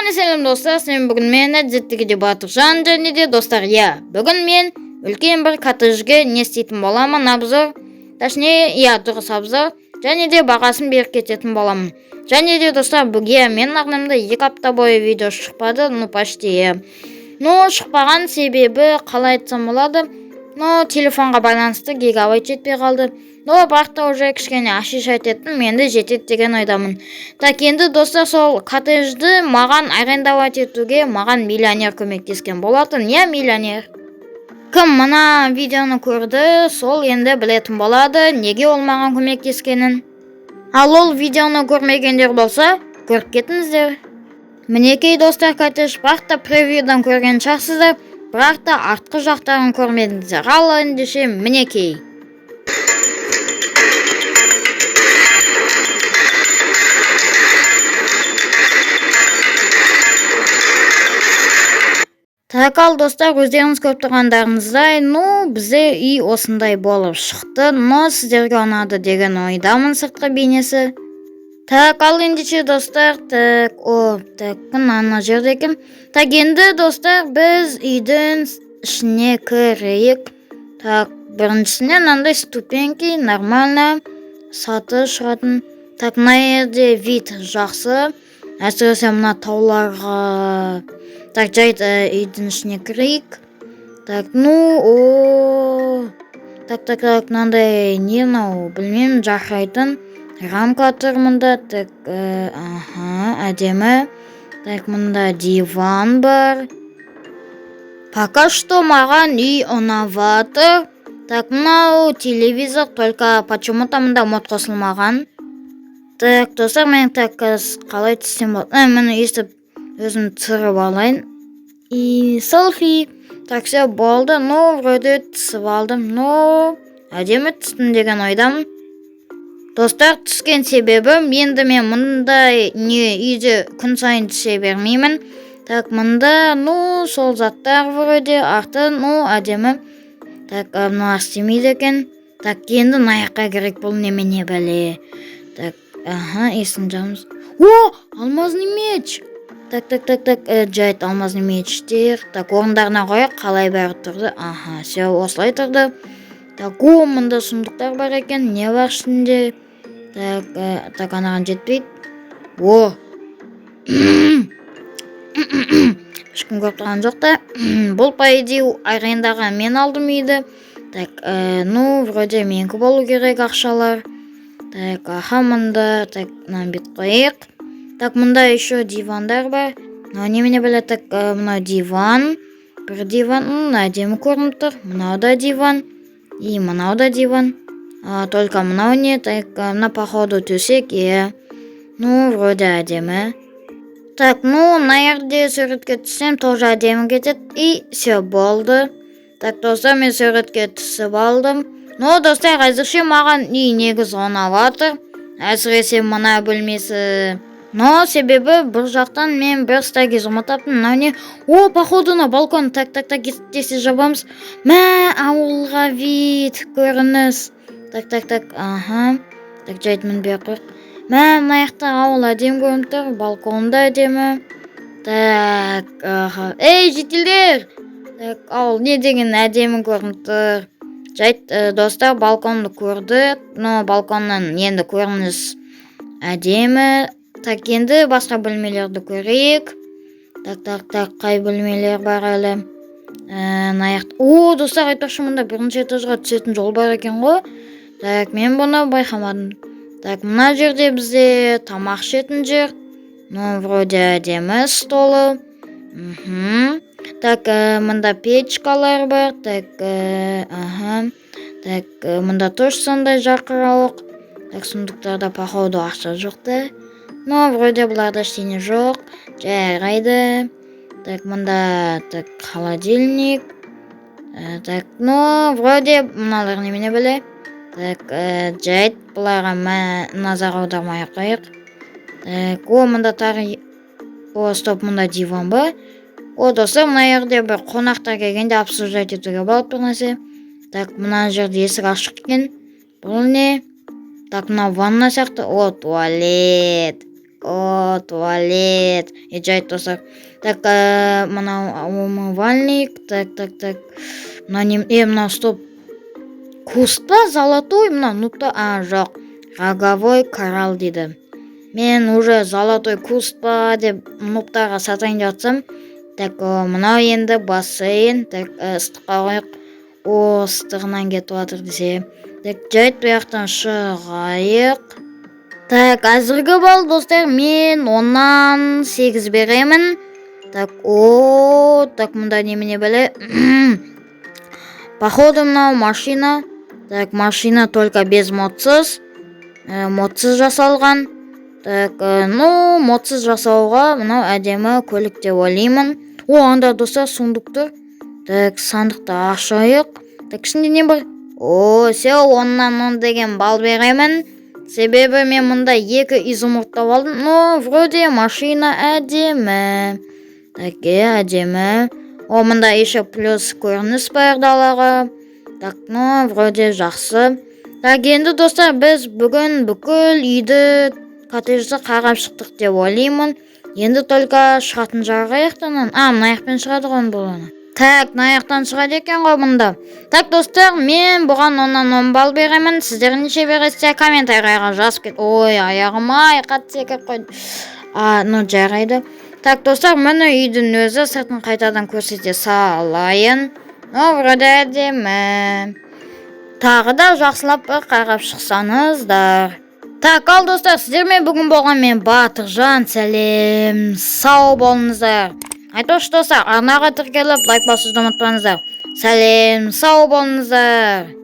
Сәлем, достар! Сен бүгін мен әдеттегідей Батыржан. Және де, достар, иә, бүгін мен үлкен бір коттеджге не істейтін боламын? Обзор, точнее, иә, дұрыс, обзор және де бағасын беріп кететін боламын. Және де, достар, бүгін менің арнамда 2 апта бойы видео шықпады, ну, почти, иә. Ну, шықпаған себебі, қалай айтсам болады, ну, телефонға байланысты гигабайт жетпей қалды. Но бірақ та уже кішкене очищать еттім, енді жетеді деген ойдамын. Так, енді, достар, сол коттеджді маған арендовать етуге маған миллионер көмектескен болатын. Иә, миллионер. Кім мына видеоны көрді, сол енді білетін болады неге ол маған көмектескенін. Ал ол видеоны көрмегендер болса, көріп кетіңіздер. Мінекей, достар, коттедж. Бірақ та превьюдан көрген шығарсыздар, бірақ та артқы жақтарын көрмедіңіздер. Ал ендеше, мінекей. Так, ал, достар, өздеріңіз көріп тұрғандарыңыздай, ну, бізде үй осындай болып шықты. Но сіздерге ұнады деген ойдамын сыртқы бейнесі. Так, ал ендеше, достар, так, о, так, ана жерде екен. Так, енді, достар, біз үйдің ішіне кірейік. Так, біріншісінен мынандай ступеньки, нормально, саты шығатын. Так, мына жерде вид жақсы, әсіресе мына тауларға. Так, жайт, үйдің ішіне кірейік. Так, ну, о, так, так, так, мынандай не мынау, білмеймін, жарқырайтын рамка тұр мында. Так, аха, әдемі. Так, мында диван бар. Пока что маған үй ұнап жатыр. Так, мынау телевизор, только почему то мында мод қосылмаған. Так, достар, мен, так, қалай түссем болады? Міне, өйстіп өзім түсіріп алайын и селфи. Так, все, болды. Ну, вроде түсіп алдым. Ну, әдемі түстім деген ойдамын. Достар, түскен себебім, енді мен мұндай не үйде күн сайын түсе бермеймін. Так, мында, ну, сол заттар вроде арты, ну, әдемі. Так, мыналар істемейді екен. Так, енді мына жаққа керек. Бұл немене бәле? Так, аха, есігін жабамыз. О, алмазный меч! Так, так, так, так, жайт, алмазный мечтер. Так, орындарына қояйық. Қалай бәрі тұрды? Аха, все, осылай тұрды. Так, о, мында сұмдықтар бар екен. Не бар ішінде? Так, так, анаған жетпейді. О, ешкім көріп тұрған жоқ та. Бұл, по идее, арендаға мен алдым үйді. Так, ну, вроде менікі болу керек ақшалар. Так, аха, мында, так, мынаны бүйтіп қояйық. Так, мында еще дивандар бар. Мынау немене бәле? Так, мынау диван, бір диван, әдемі көрініп тұр. Мынау да диван и мынау да диван. А, только мынау не? Так, мына, походу, төсек, иә. Ну, вроде әдемі. Так, ну, мына жерде суретке түссем, тоже әдемі кетеді. И все, болды. Так, достар, мен суретке түсіп алдым. Ну, достар, әзірше маған үй негізі ұнап жатыр, әсіресе мына бөлмесі. Но себебі бір жақтан мен бір стак изумруд таптым. Мынау не? О, походу, мына балкон. Так, так, так, тез жабамыз. Мә, ауылға вид, көрініс. Так, так, так, аха. Так, жайт, мінбей ақ қояйық. Мә, мына жақта ауыл әдемі көрініп тұр, балкон да әдемі. Так, аха, ей, жительдер! Так, ауыл не деген әдемі көрініп тұр. Жайт, достар, балконды көрдік. Но балконнан енді көрініс әдемі. Так, енді басқа бөлмелерді көрейік. Так, так, так, қай бөлмелер бар әлі? Мына жақта, о, достар, айтпақшы, мында бірінші этажға түсетін жол бар екен ғой. Так, мен бұны байқамадым. Так, мына жерде бізде тамақ ішетін жер. Ну, вроде әдемі столы. Так, мында печкалар бар. Так, аха. Так, мында тоже сондай жарқырауық. Так, сундуктарда, походу, ақша жоқ та. Но вроде бұларда ештеңе жоқ. Жарайды. Так, мында, так, холодильник. Так, ну, вроде мыналар немене бәле? Так, жайт, бұларға назар аудармай ақ қояйық. Так, о, мында тағы, о, стоп, мында диван ба? О, достар, мына жерде бір қонақтар келгенде обсуждать етуге болады бір нәрсе. Так, мына жерде есік ашық екен. Бұл не? Так, мынау ванна сияқты. О, туалет. О, туалет. Е, жарайды, достар. Так, мынау умывальник. Так, так, так. Мына не? Е, мынау, стоп. Куст па золотой мына нубта? А, жоқ. Роговой коралл дейді. Мен уже золотой куст па деп нубтарға сатайын деп жатсам. Так, мынау енді бассейн. Так, ыстыққа қояйық. О, ыстығынан кетіп жатыр десе. Так, жарайды, бұл жақтан шығайық. Так, әзірге балл, достар, мен 8/10 беремін. Так, о, так, мында немене бәле? Походу, мынау машина. Так, машина, только без модсыз. Модсыз жасалған. Так, ну, модсыз жасауға мынау әдемі көлік деп ойлаймын. О, анда, достар, сундук тұр. Так, сандықты ашайық. Так, ішінде не бар? О, все, 10 деген балл беремін. Себебі мен мұнда екі изумруд тауып алдым. Но, вроде машина әдемі. Так, е, әдемі. О, мында еще плюс көрініс бар далаға. Так, ну, вроде жақсы. Так, енді, достар, біз бүгін бүкіл үйді, коттеджді қарап шықтық деп ойлаймын. Енді только шығатын жағы қаяқтан? А, мына жақпен шығады ғой бұл ана. Так, мына жақтан шығады екен ғой бұнда. Так, достар, мен бұған 10 балл беремін. Сіздер неше бересіздер? Комментарийға жазып кет. Ой, аяғым ай, қатты секіріп қойды. А, ну, жарайды. Так, достар, міне үйдің өзі, сыртын қайтадан көрсете салайын. Ну, вроде әдемі. Тағы да жақсылап бір қарап шықсаңыздар. Так, ал, достар, сіздермен бүгін болған мен, Батыржан. Сәлем, сау болыңыздар. Айтпақшы, достар, арнаға тіркеліп, лайк басуды ұмытпаңыздар. Сәлем, сау болыңыздар.